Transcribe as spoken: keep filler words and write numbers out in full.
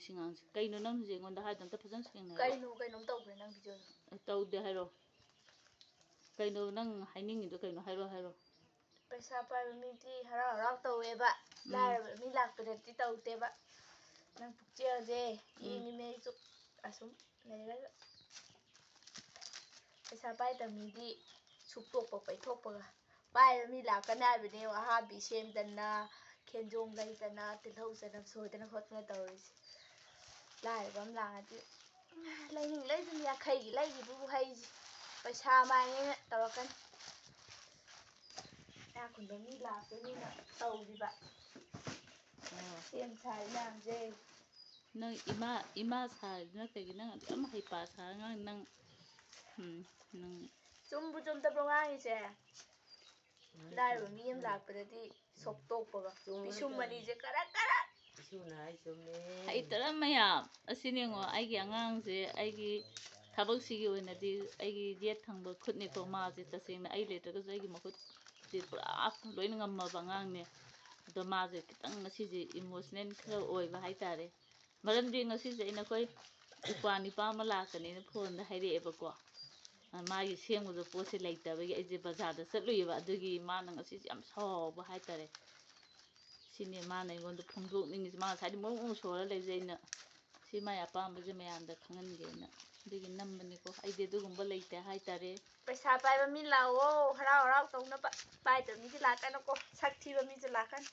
ꯁꯤ ꯉꯥꯡꯁꯦ꯫ ꯀꯩꯅꯣ ꯅꯪ ꯍꯧꯖꯤꯛ ꯑꯩꯉꯣꯟꯗ ꯍꯥꯏꯗꯣ? ꯑꯝꯇ ꯐꯖꯅ ꯁꯦꯡꯅ ꯍꯥꯏꯔꯣ꯫ ꯀꯩꯅꯣ ꯀꯩꯅꯣꯝ ꯇꯧꯈ꯭ꯔꯦ ꯅꯪ ꯚꯤꯗꯤꯑꯣꯗꯣ꯫ ꯑꯦ, ꯇꯧꯗꯦ ꯍꯥꯏꯔꯣ꯫ ꯀꯩꯅꯣ ꯅꯪ ꯍꯥꯏꯅꯤꯡꯉꯤꯗꯣ ꯀꯩꯅꯣ? ꯍꯥꯏꯔꯣ, ꯍꯥꯏꯔꯣ꯫ ꯄꯩꯁꯥ ꯄꯥꯏꯕ ꯃꯤꯗꯤ ꯍꯔꯥꯎ ꯍꯔꯥꯎ ꯇꯧꯋꯦꯕ꯫ ꯎꯝ꯫ ꯂꯥꯏꯔꯕ ꯃꯤ ꯂꯥꯛꯄꯗꯗꯤ ꯇꯧꯗꯦꯕ꯫ ꯅꯪ ꯄꯨꯛꯆꯦꯜꯁꯦ ꯎꯝ꯫ ꯌꯦꯡꯉꯤꯅꯦ ꯑꯩꯁꯨ ꯑꯁꯨꯝ ꯂꯩꯔꯒ꯫ ꯄꯩꯁꯥ ꯄꯥꯏꯗꯕ ꯃꯤꯗꯤ ꯁꯨꯛꯇꯣꯛꯄ ꯄꯩꯊꯣꯛꯄꯒ꯫ ꯄꯥꯏꯕ ꯃꯤ ꯂꯥꯛꯀꯅꯤ ꯍꯥꯏꯕꯅꯦ ꯑꯍꯥꯕꯤ ꯁꯦꯝꯗꯅ, ꯈꯦꯟꯖꯣꯡ ꯂꯩꯗꯅ, ꯇꯤꯜꯍꯧ ꯆꯅꯝ ꯁꯣꯏꯗꯅ ꯈꯣꯠꯇꯅ ꯇꯧꯔꯤꯁꯦ꯫ ꯂꯥꯏꯔꯕ ꯑꯃ ꯂꯥꯛꯑꯗꯤ ꯂꯩꯅꯤꯡ ꯂꯩꯗꯅ ꯌꯥꯡꯈꯩꯒꯤ ꯂꯩꯒꯤꯕꯨ ꯍꯩꯁꯦ ꯄꯩꯁꯥ ꯃꯥꯏꯅꯦꯅ ꯇꯧꯔꯛꯀꯅꯤ꯫ ꯏꯅꯥꯛ ꯈꯨꯟꯕ ꯃꯤ ꯂꯥꯛꯇꯣꯏꯅꯤꯅ ꯇꯧꯔꯤꯕ꯫ ꯑꯣ꯫ ꯁꯦꯝ ꯁꯥꯔꯤ ꯃꯌꯥꯝꯁꯦ꯫ ꯅꯪ ꯏꯃꯥ, ꯏꯃꯥ ꯁꯥꯔꯤꯗꯨꯅ ꯀꯩꯒꯤ ꯅꯪ ꯑꯗꯨꯛ ꯌꯥꯝ ꯍꯩꯄꯥ ꯁꯥꯔ ꯉꯥꯡ-, ꯅꯪ, ꯎꯝ, ꯅꯪ ꯆꯨꯝꯕꯨ ꯆꯨꯝꯗꯕ꯭ꯔꯣ ꯉꯥꯡꯉꯤꯁꯦ? ꯂꯥꯏꯔꯕ ꯃꯤ ꯑꯃ ꯂꯥꯛꯄꯗꯗꯤ ꯁꯣꯛꯇꯣꯛꯄꯒ ꯄꯤꯁꯨꯝ ꯑꯅꯤꯁꯦ ꯀꯔꯛ ꯀꯔꯛ꯫ ꯏꯁꯨꯅ ꯍꯥꯏ ꯆꯨꯝꯃꯦ꯫ ꯍꯩꯇꯔ ꯃꯌꯥꯝ ꯑꯁꯤꯅꯦ ꯌꯦꯡꯉꯣ, ꯑꯩꯒꯤ ꯑꯉꯥꯡꯁꯦ, ꯑꯩꯒꯤ ꯊꯕꯛꯁꯤꯒꯤ ꯑꯣꯏꯅꯗꯤ ꯑꯩꯒꯤ ꯌꯦꯠ ꯊꯪꯕ ꯈꯨꯠꯅꯤꯀꯣ, ꯃꯥꯁꯦ ꯇꯁꯦꯡꯅ ꯑꯩ ꯂꯩꯇ꯭ꯔꯒꯁꯨ ꯑꯩꯒꯤ ꯃꯈꯨꯠꯁꯦ ꯄꯨꯔꯥ ꯂꯣꯏꯅ ꯉꯝꯃꯕ ꯑꯉꯥꯡꯅꯦ꯫ ꯑꯗꯣ ꯃꯥꯁꯦ ꯈꯤꯇꯪ ꯉꯁꯤꯁꯦ emotional ꯈꯔ ꯑꯣꯏꯕ ꯍꯥꯏꯇꯥꯔꯦ꯫ ꯃꯔꯝꯗꯤ ꯉꯁꯤꯁꯦ ꯑꯩꯅ ꯑꯩꯈꯣꯏ ꯏꯄ꯭ꯋꯥ ꯅꯤꯄꯥ ꯑꯃ ꯂꯥꯛꯀꯅꯦꯅ ꯐꯣꯟꯗ ꯍꯥꯏꯔꯛꯑꯦꯕꯀꯣ꯫ ꯑ, ꯃꯥꯒꯤ ꯁꯦꯝꯒꯗꯕ ꯄꯣꯠꯁꯦ ꯂꯩꯇꯕꯒꯤ ꯑꯩꯁꯦ ꯕꯖꯥꯔꯗ ꯆꯠꯂꯨꯏꯌꯦꯕ꯫ ꯑꯗꯨꯒꯤ ꯃꯥꯅ ꯉꯁꯤꯁꯦ ꯌꯥꯝ ꯁꯥꯎꯕ ꯍꯥꯏꯇꯥꯔꯦ꯫ ꯁꯤꯅꯦ ꯃꯥꯅ ꯑꯩꯉꯣꯟꯗ ꯐꯣꯡꯗꯣꯛꯅꯤꯡꯉꯤꯁꯦ꯫ ꯃꯥ ꯉꯁꯥꯏꯗꯤ ꯃꯨꯛ ꯃꯨꯛ ꯁꯣꯔ ꯂꯩꯕꯁꯦ, ꯑꯩꯅ ꯁꯤ ꯃꯥꯏ ꯑꯄꯥꯝꯕꯁꯦ ꯃꯌꯥꯝꯗ ꯈꯪꯍꯟꯒꯦꯅ ꯑꯗꯨꯒꯤ ꯅꯝꯕꯅꯤꯀꯣ꯫ ꯑꯩꯗꯤ ꯑꯗꯨꯒꯨꯝꯕ ꯂꯩꯇꯦ ꯍꯥꯏꯇꯥꯔꯦ꯫ ꯄꯩꯁꯥ ꯄꯥꯏꯕ ꯃꯤ ꯂꯥꯛꯑꯣ, ꯍꯔꯥꯎ ꯍꯔꯥꯎ ꯇꯧꯅꯕ꯫ ꯄꯥꯏꯗꯕ ꯃꯤꯗꯤ ꯂꯥꯛꯀꯅꯨꯀꯣ, ꯁꯛ ꯊꯤꯕ ꯃꯤꯁꯨ ꯂꯥꯛꯀꯅꯤ꯫